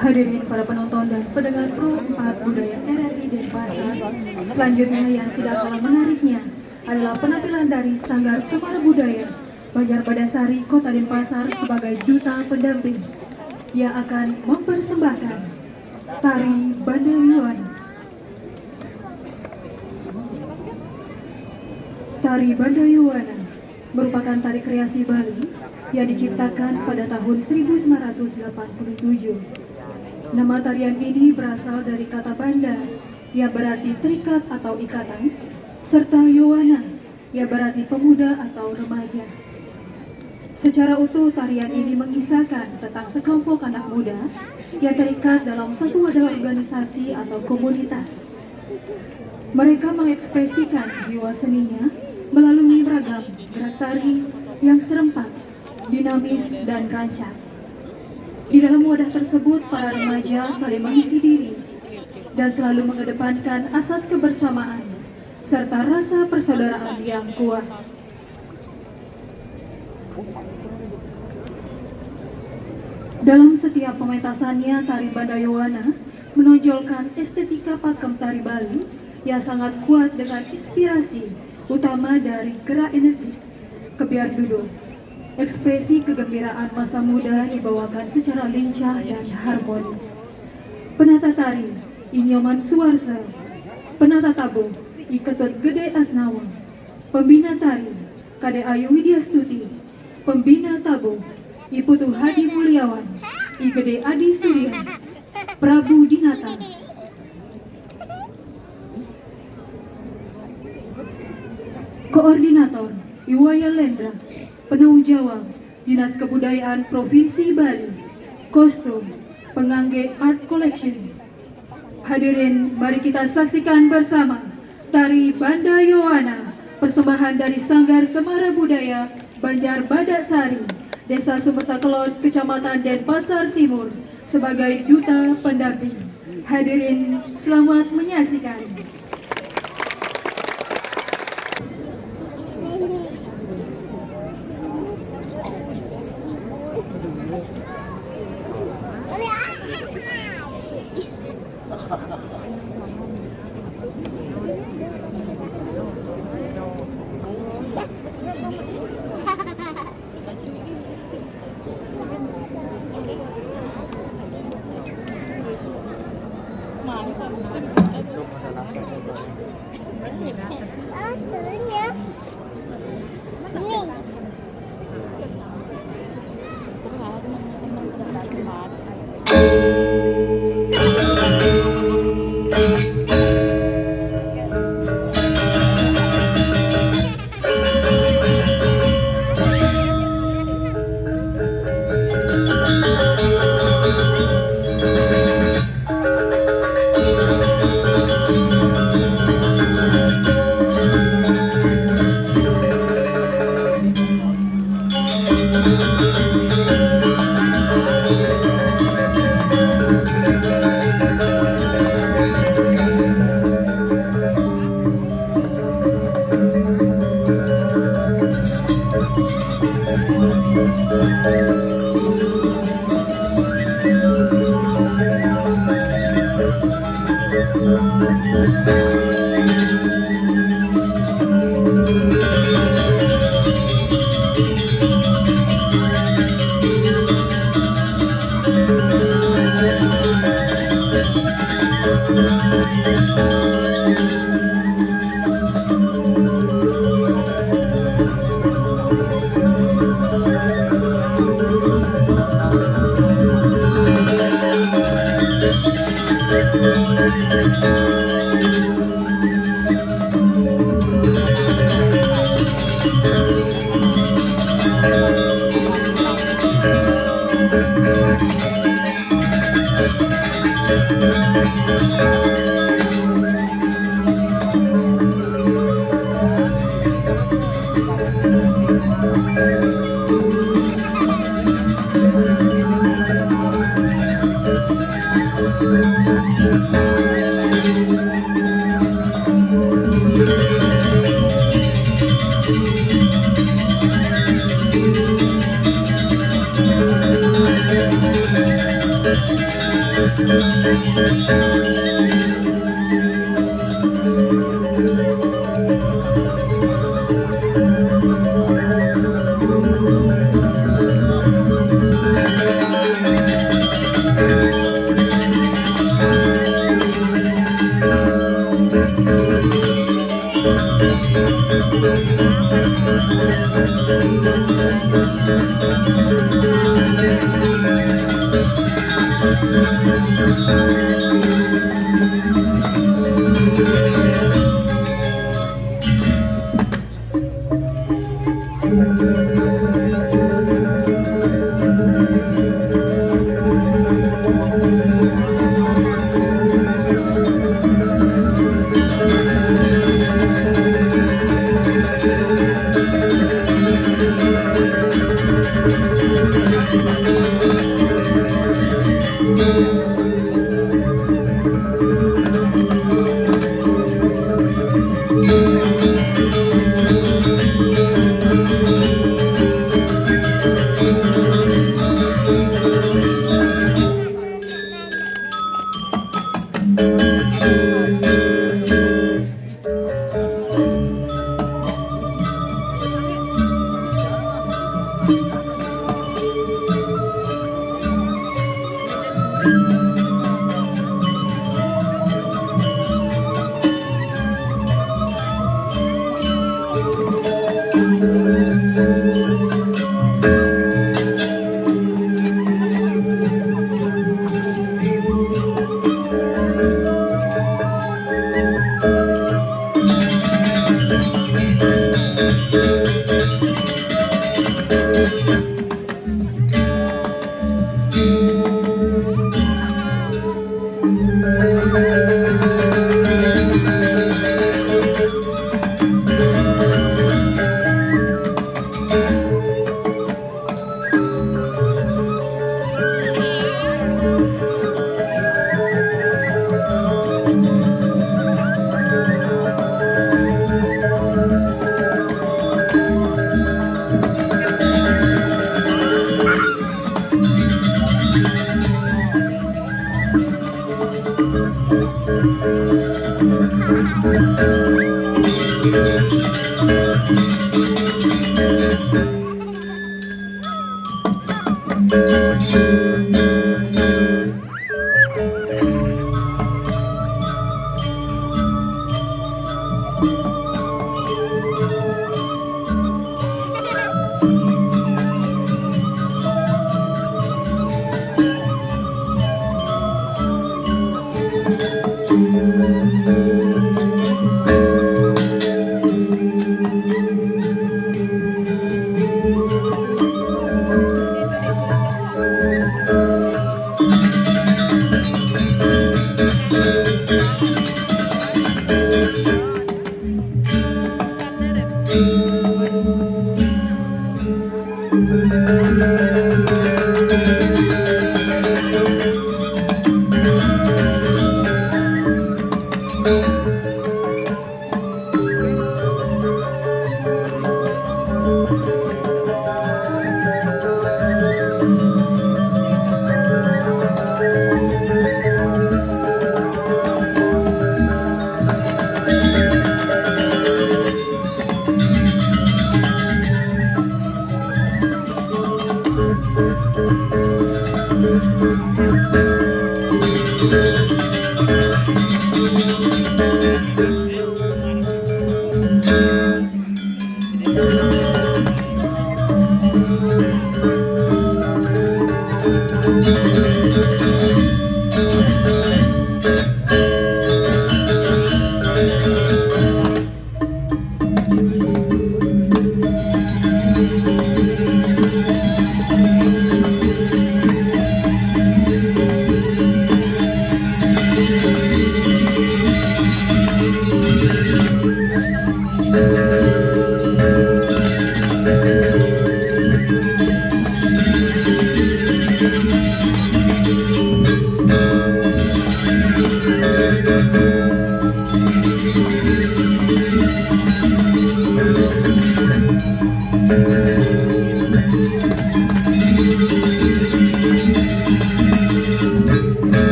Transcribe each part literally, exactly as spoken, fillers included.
Hadirin para penonton dan pendengar Pro empat Budaya R R I Denpasar, selanjutnya yang tidak kalah menariknya adalah penampilan dari Sanggar Semara Budaya Banjar Badasari Kota Denpasar sebagai duta pendamping. Ia akan mempersembahkan tari Banda Yowana. Tari Banda Yowana merupakan tari kreasi Bali yang diciptakan pada tahun seribu sembilan ratus delapan puluh tujuh. Nama tarian ini berasal dari kata banda yang berarti terikat atau ikatan, serta yowana yang berarti pemuda atau remaja. Secara utuh, tarian ini mengisahkan tentang sekelompok anak muda yang terikat dalam satu wadah organisasi atau komunitas. Mereka mengekspresikan jiwa seninya melalui beragam gerak tari yang serempak, dinamis, dan rancak. Di dalam wadah tersebut, para remaja saling mengisi diri dan selalu mengedepankan asas kebersamaan serta rasa persaudaraan yang kuat. Dalam setiap pementasannya, tari Banda Yowana menonjolkan estetika pakem tari Bali yang sangat kuat dengan inspirasi utama dari gerak energi, kebyar duduk. Ekspresi kegembiraan masa muda dibawakan secara lincah dan harmonis. Penata tari, I Nyoman Suwarsa. Penata tabuh, I Ketut Gede Asnawa. Pembina tari, Kade Ayu Widyastuti. Pembina tabuh, I Putu Hadi Mulyawan, I Gede Adi Surya, Prabu Dinata. Koordinator, I Wayan Lendra. Penanggung jawab, Dinas Kebudayaan Provinsi Bali. Kostum, Pengangge Art Collection. Hadirin, mari kita saksikan bersama tari Banda Yowana, persembahan dari Sanggar Semara Budaya Banjar Badak Sari, Desa Sumerta Kelon, Kecamatan Denpasar Timur, sebagai duta pendamping. Hadirin, selamat menyaksikan.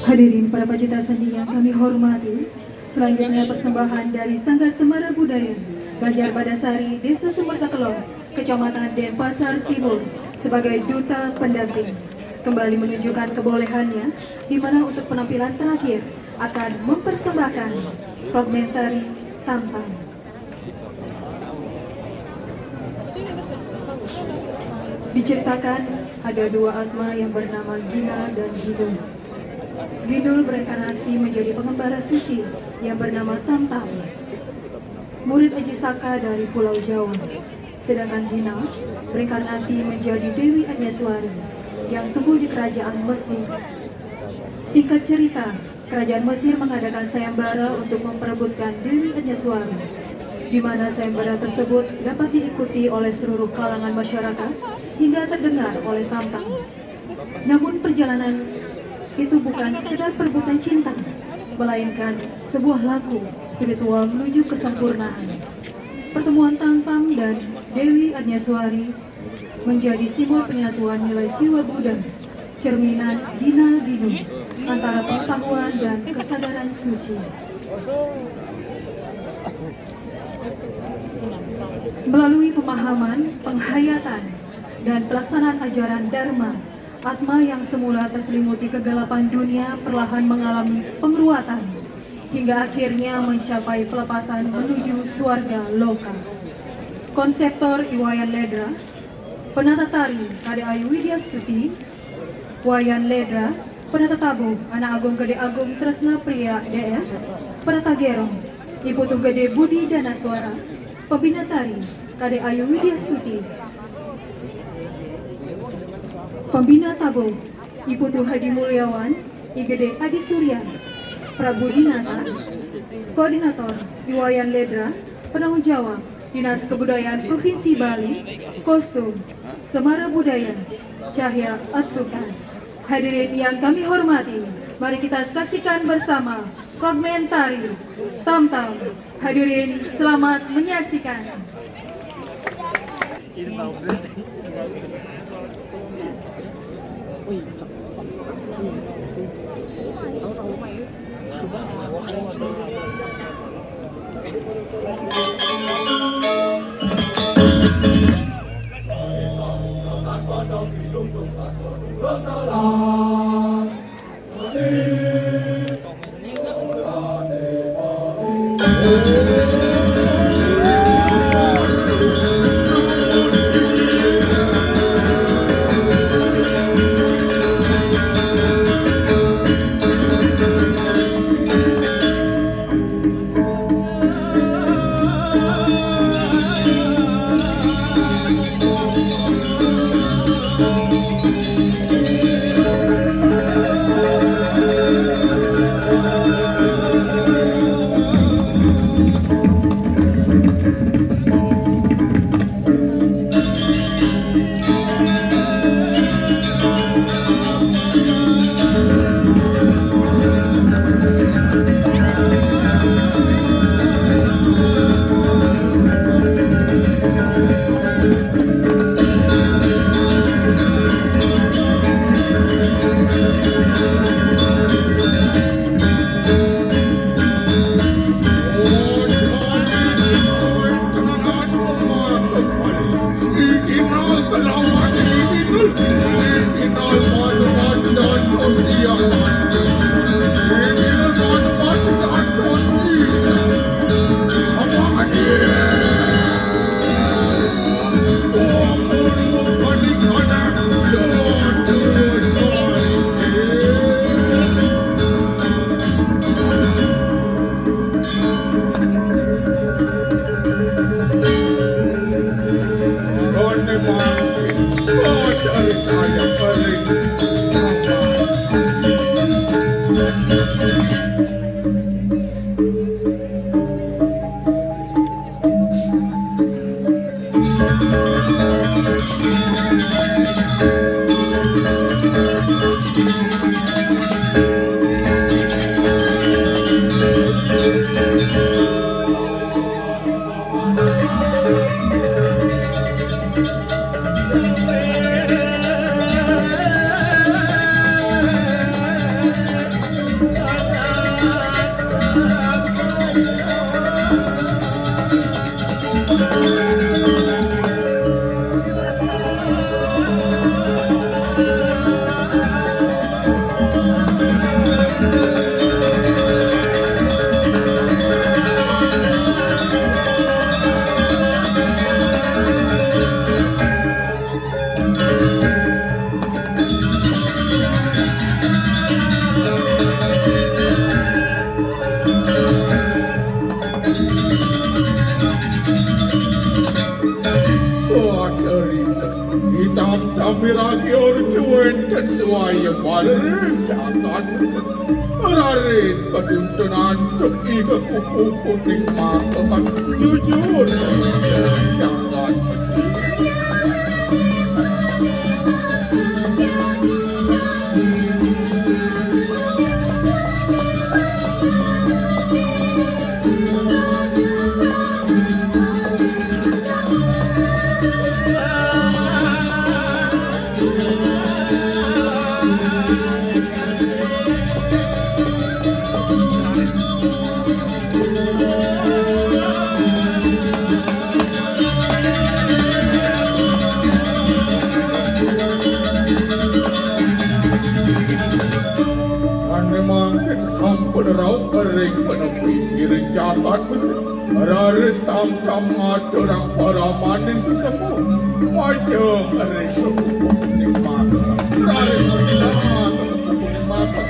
Hadirin para pecinta seni yang kami hormati, selanjutnya persembahan dari Sanggar Semara Budaya Banjar Badasari, Desa Sumerta Kelor, Kecamatan Denpasar Timur, sebagai duta pendamping, kembali menunjukkan kebolehannya, di mana untuk penampilan terakhir akan mempersembahkan fragmentari Tamtam. Diceritakan, ada dua atma yang bernama Ginal dan Gidul. Gidul bereinkarnasi menjadi pengembara suci yang bernama Tamtam, murid Aji Saka dari Pulau Jawa. Sedangkan Ginal bereinkarnasi menjadi Dewi Agneswari yang tumbuh di kerajaan Mesir. Singkat cerita, kerajaan Mesir mengadakan sayembara untuk memperebutkan Dewi Agneswari, di mana sayembara tersebut dapat diikuti oleh seluruh kalangan masyarakat hingga terdengar oleh Tamtam. Namun, perjalanan itu bukan sekedar perebutan cinta, melainkan sebuah laku spiritual menuju kesempurnaan. Pertemuan Tamtam dan Dewi Agneswari menjadi simbol penyatuan nilai Siwa Buddha, cerminan Ginal Gidul antara pengetahuan dan kesadaran suci. Melalui pemahaman, penghayatan, dan pelaksanaan ajaran Dharma, Atma yang semula terselimuti kegelapan dunia perlahan mengalami pengeruatan hingga akhirnya mencapai pelepasan menuju swarga loka. Konseptor I Wayan Ledra, penata tari Kade Ayu Widya Stuti, Wayan Ledra, penata tabuh Anak Agung Gede Agung Tresna Priya D S, penata gerong I Putu Gede Budi Danaswara, pembina tari Kade Ayu Widya Stuti, pembina tabuh I Putu Hadi Mulyawan, I Gede Adi Surya, Prabudinata, koordinator I Wayan Ledra, penanggung jawab Dinas Kebudayaan Provinsi Bali, kostum Semara Budaya, Cahya Atsuka. Hadirin yang kami hormati, mari kita saksikan bersama fragmen tari Tam Tam. Hadirin, selamat menyaksikan. Wah, cerita. Hitam tamiragi orti wenten suaya bareng cakat. Raris paduntenan tep iga kupu kuning maka jujur cakat. Panempi siring jagat Mesir. Raris tamtam ngaturang paramaning sesepuh. Majeng ring sepupuning mata. Raris tamtam ngaturang sepupuning mata.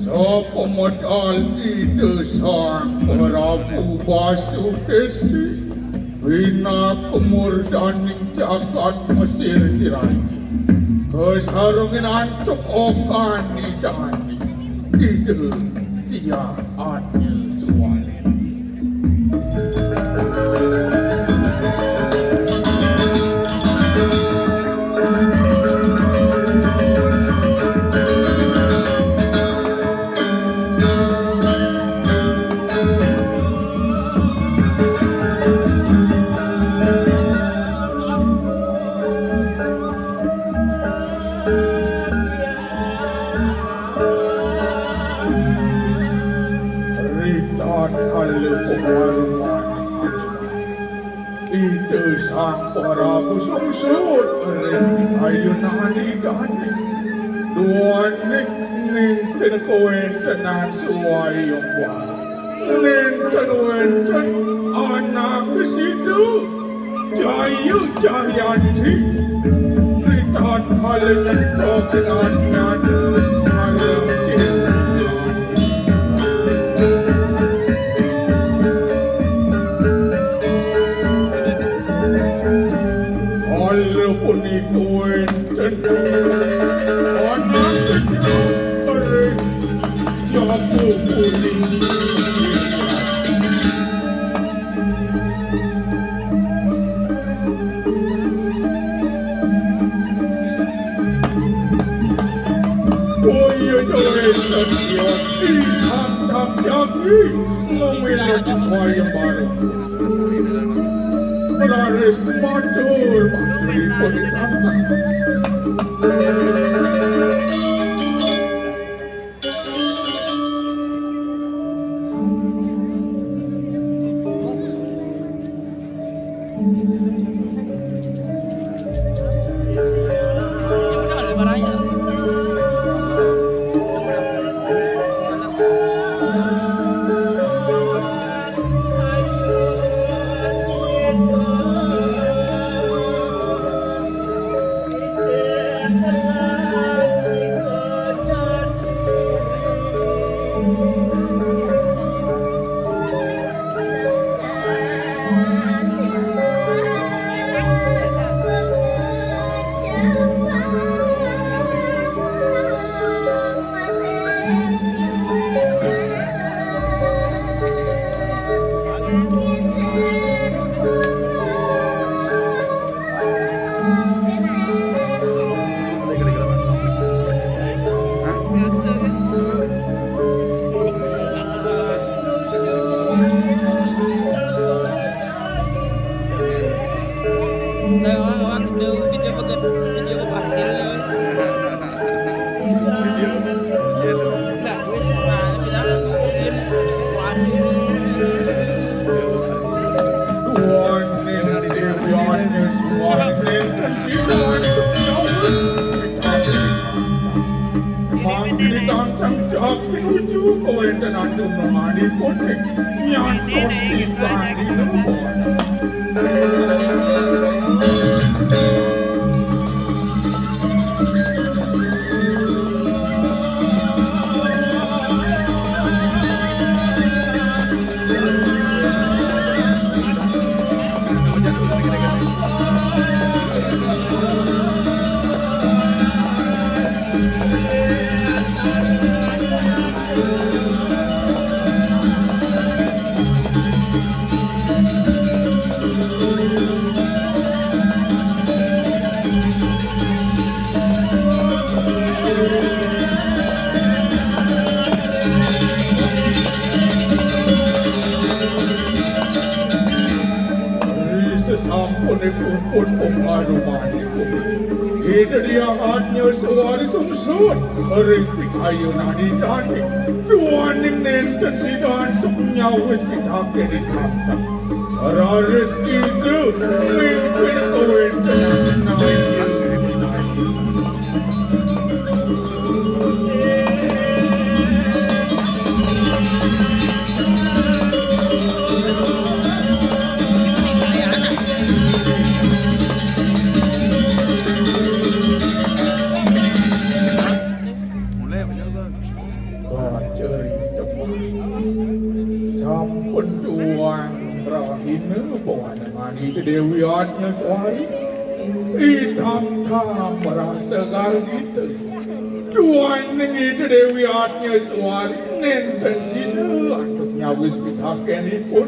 Sapamedal Ida Sang Prabu Basukesti, pinakamurdaning jagat Mesir Diraja, kasarengin antuk okan Idane, Ida Diah Anya Suwali. Ritatkala pakarman sane, Ida Sang Prabu sungsut ring kayunan Idane. Duaning nenten kawentenan suwayambara. Nenten wenten anak sida Jayu Jayanti, ritatkala nyentok nganyan sareng cintane. Kala punika wenten anak ring Jabu Puri. Boya doen tetiak di samsam jagi, ngemilut swayambara. Raris matur, matur ipun. Dununganipun nyantos tiba dina. Ri sesampunipun pungkarumanipun, Ida Diah Adnya Suwari sungsut ring pikayunan Idane. Duaning nenten sida antuk nyawis pitaken di kantah. Raris Ida mimpin kawentenan. Kacerita sampun tuang rahina pawanengan Ida Dewi Adnya Sari. Itam-tam rasa gargita. Duaning Ida Dewi Adnya Sari nenten sida antuk nyawis pitakenipun.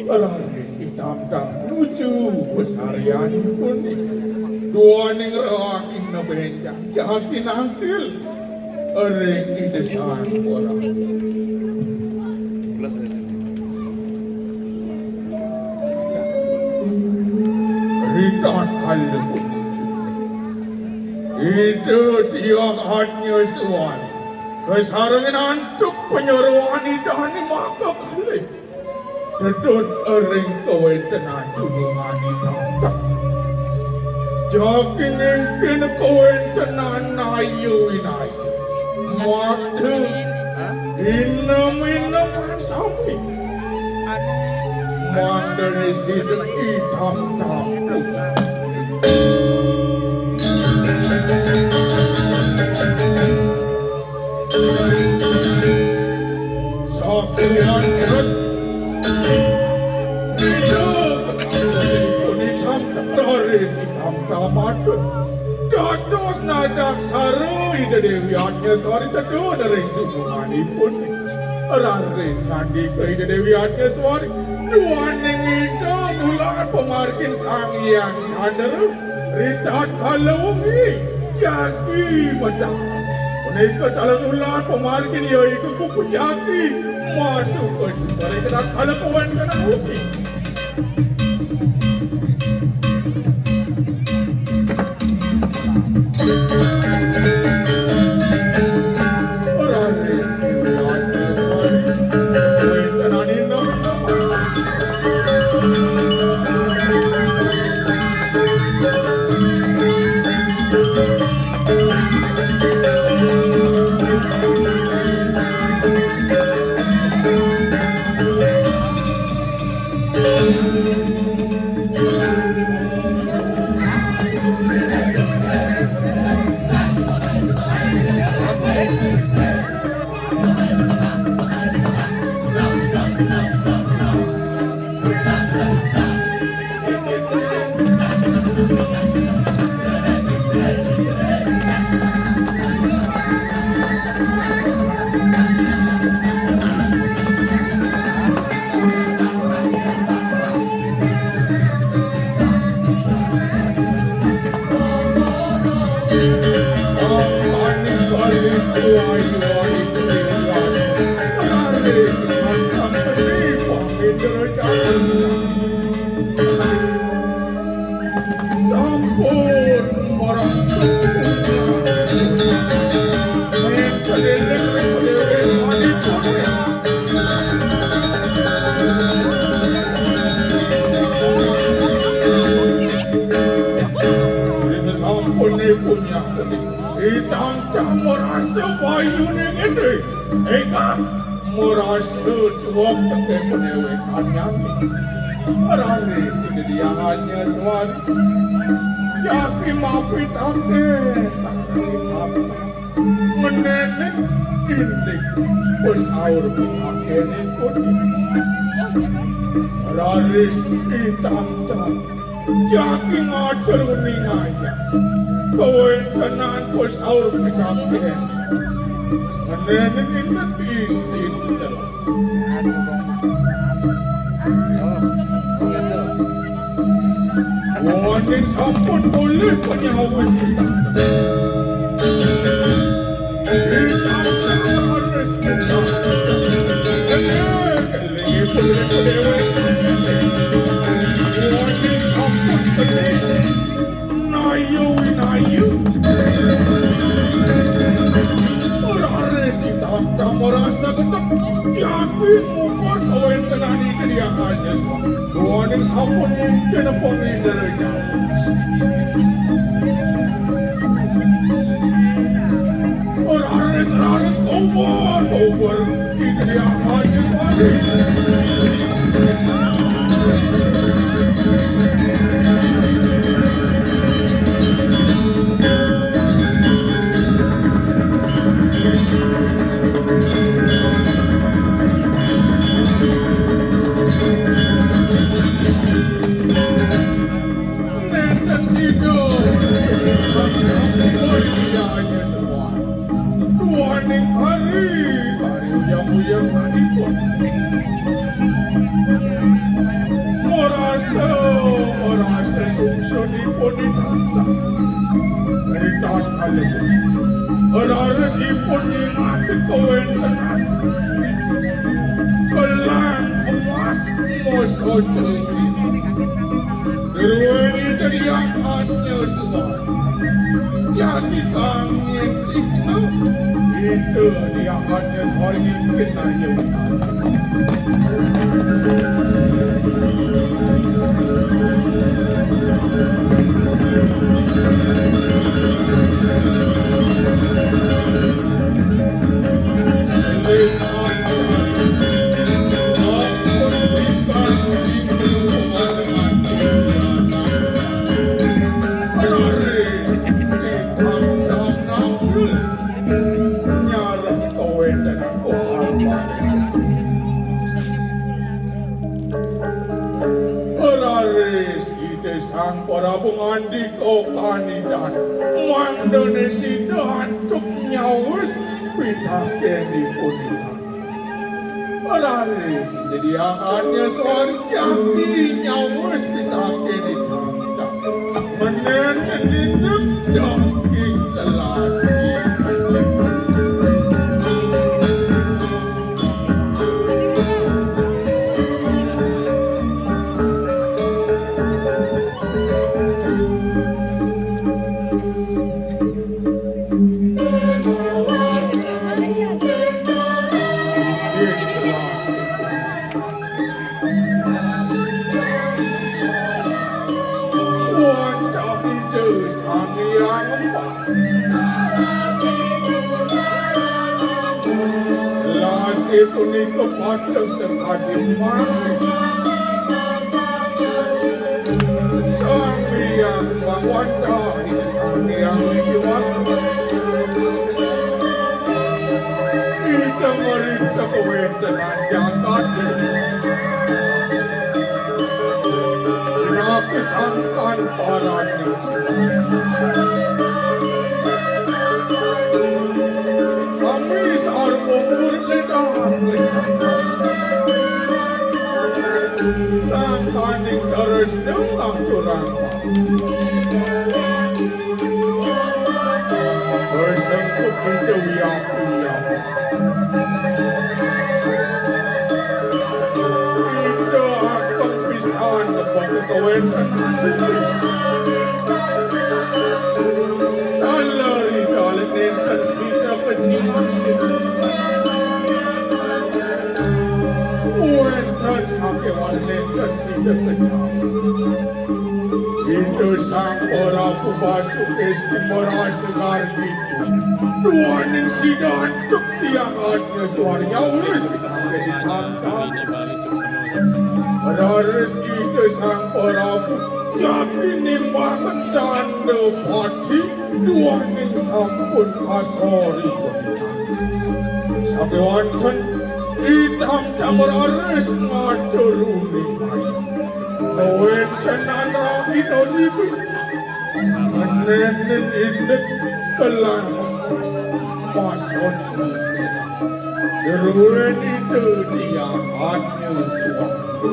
Raris itam-tam nuju pasaryanipun. Duaning rahina benjang jati nangkil ring Ida Sang Wara. Ritatkala punika, Ida Diah Adnya Suwari kasarengin antuk panyeroan Idane maka kalih. Tedun ring kawentenan dunungan Idane. Jagi ngingkin kawentenan ayu inayu. Mata inem-ineman sami. Mangdane sida itam-tam. Sapuan ket. Ida pun itam-tam raris itam-tam matut. Dados nadaksara Ida Dewi Adnya Sari tedun ring dununganipun. Raris ngandika Ida Dewi Adnya Sari, duaning Ida nular pamargin Sang Hyang Candra. Ritatkala wengi jagi medal. Punika taler nular pamargin yaiku kupu jagi. Masuka suka ritatkala kawentenan wengi. Raris Dewi Adnya Sari kawentenan inem. Sampun marasa. Sampun ibu nyakuni, Ida Tangtang marasa bayune gedhe. Eka marasa tuwek teke panewekannyané. Raris Ida Hyang Anjaswari, jagi mapitake sang Ida Tangtang. Menene indik pesaur pitakenipun. Raris Ida Tangtang jagi ngatur ningayah kawentenan pesaur pitaken. Menene indik isin telas. Waning sampun polih panyawis. Waning sampun polih. Nayu winayu. Raris Ida Tangtang marasa gedeg, jagi ngukur kawentenan Ida Hyang Anjaswari. Duaning sampun mungkin pangindra. Raris, raris kubur, kubur. Nenten sida. Duaning hari, hari uyang-uyanganipun. Marasa, marasa sungsunipun ditantang. Ditantang. Rarisipun nyingati kawentenan gelang emas masa cengkir. Druweni teriakannya semua. Jati kang ngencikna. Ida teriakannya soal ngimpin aja. Raris Ida Sang Prabu ngandika kanidan, mangdane sida antuk nyawis pitakenipun. Raris Ida Hyang Anjaswari nyawis pitakenipun. Menen nindek daging telasi. Wantah Ida Sang Hyang Empang. Lasi punika patut sakadi mangke. Sang Hyang Empang wantah Ida Sang Hyang Widi Wasa. Ida ngripta kawentenan jagat. Pinaka sangkan parani. Sami sarwa murid ledang. Sangkaning terus nang aturang. Bersengkut kita wiyaku wiyaku. Ida ageng pisan bagi kawentenan. Taler Ida nenten sida kecil. Wenten sakewan nenten sida kecil. Ida Sang Prabu Basuki Esti merasa gargi. Duaning sida antuk tiang anya suarnya urus pitake ditangkap. Raris Ida Sang Prabu jagi nimbangan tanda pati duaning sampun asori. Sakewanten itam tamraris ngaturuni kawentenan rahina libi. Nenen indik kelang mas mason suku. Deruen itu dia hanya suatu.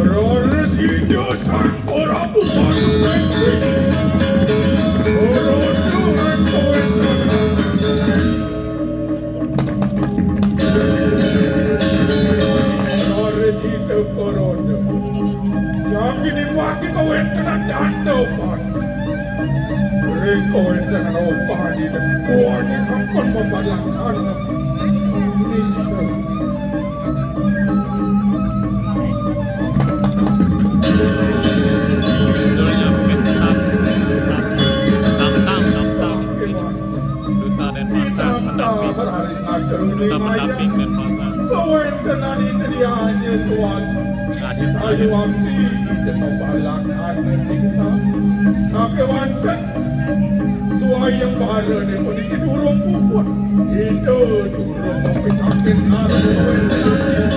Raris Ida Sang Prabu Pasupesti. Rodo rento wentana. Raris Ida Karana. Jagi nimbangke kawentenan tanda pati. Ring kawentenan opah dina. Duaning sampun mapalaksana. Nista. Judulnya Pet Sat-, Sat-, Tam Tam, Tam Tam. Duta Denpasar mendamping. Duta pendamping Denpasar. Kawentenan Ida Hyang Yeswat. Akhir. Sayuwakti Ida mapalaksana sing sa-, sakewanten. Suwayang barane puniki durung puput. Ida durung mapitaken sareng kawentenan.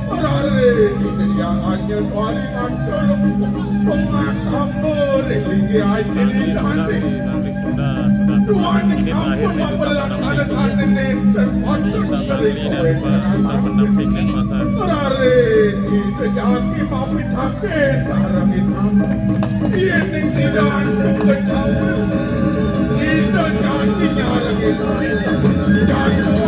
Raris Ida Hyang Anyaswari ngatur pangaksama ring linggih aji lintane. Duaning sampun mapelaksana sane nenten patut ring kawentenan. Raris Ida jagi mapitaken sareng ida. Yening sida antuk kecaus, Ida jagi nyareng ida. Jatuh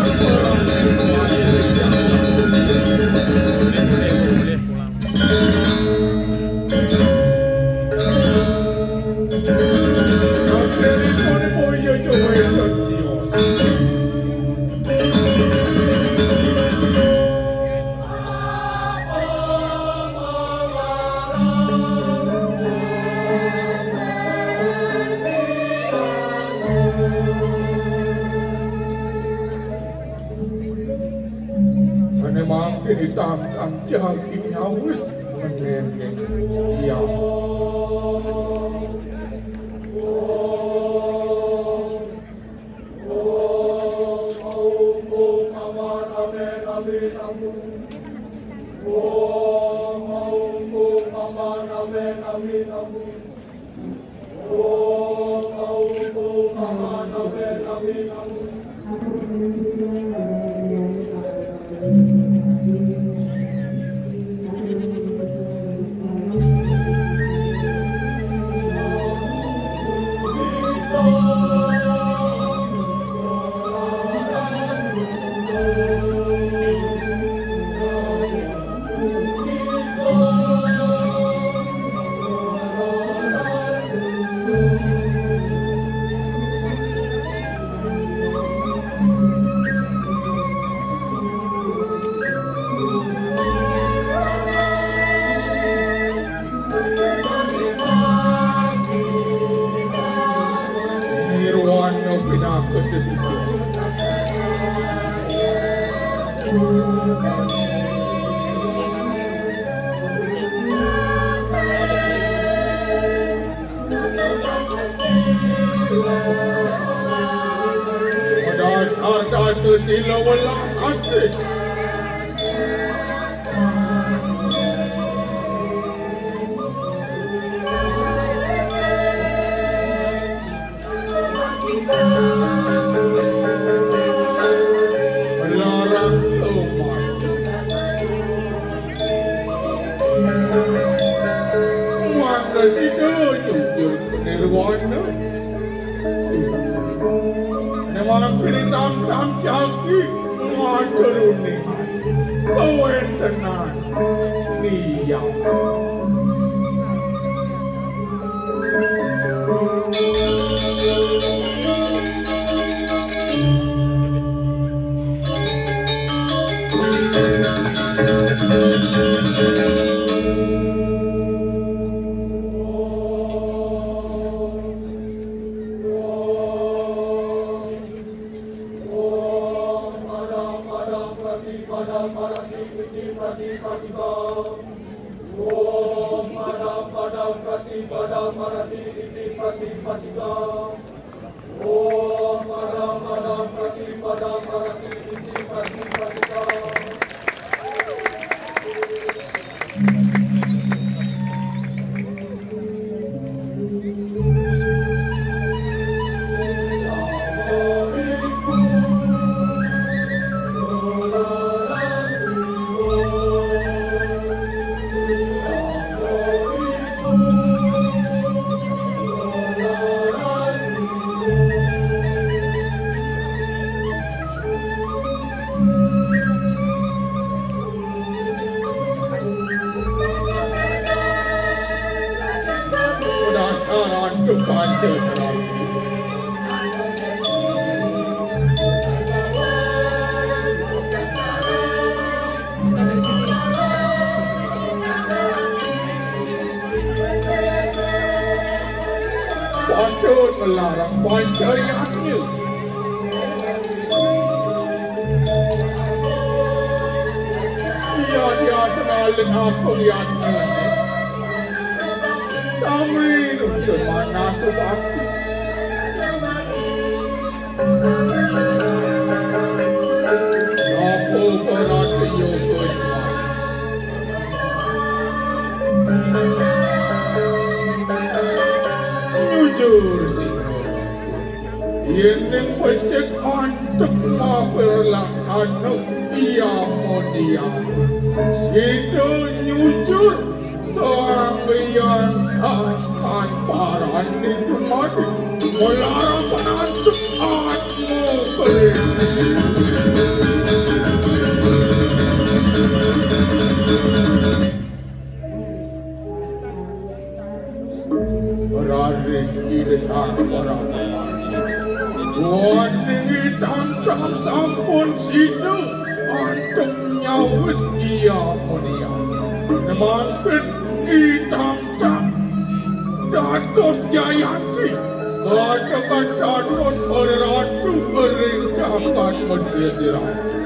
Sane mangkin itam-tam jagi nyawis ngenene. Iya. Nirwana pinaka tetuju. Dasar dasa sila welas asih. Larang somat. Mangda sida jujur nirwana. Nemang kini tam-tam jagi ngaturuni kawentenan niyam. Padam Arati iti pratipadika. Om Padam Padam Pratipadam Arati iti pratipadika. Om Padam Padam Pratipadam Arati iti pratipadika. Penasaran tu panca serati. Patut melarang panca ianya. Iya dia senalin aku ianya. Sami nutut mana sebab. Napa berat yoga semaya? Jujur si Yening becik antuk maperlaksana iya mudian. Sida jujur Sang Hyang Sangkan Paraning Dumadi, melarang panantuk atma kering. Raris Ida Sang Paramatma. Duaning itam-tam sampun sida antuk nyawis iya mudian. Mangkin itam-tam dados Jayanti, katekan dados ratu ring jagat Mesir Diraja.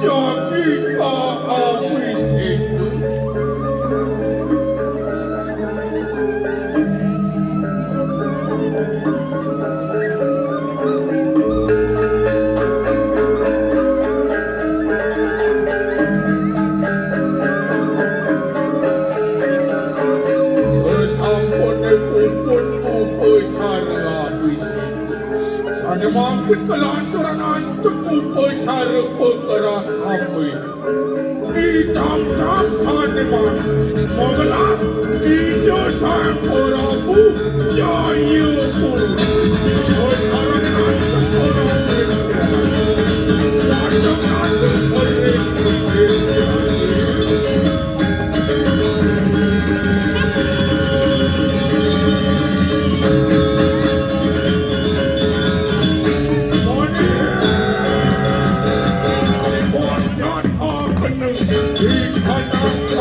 Jagi kaabiseka. Sasampune puput upacara abiseka, sane mangkin kalanturan antuk upacara pakerah kambe. Itam-tam sane mangkin magelar Ida Sang Prabu Jayapura. Sareng antuk para wis.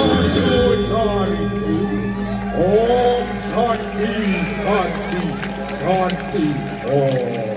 Wajah-wajah ring Gusti. Om Santi, Santi, Santi, Om.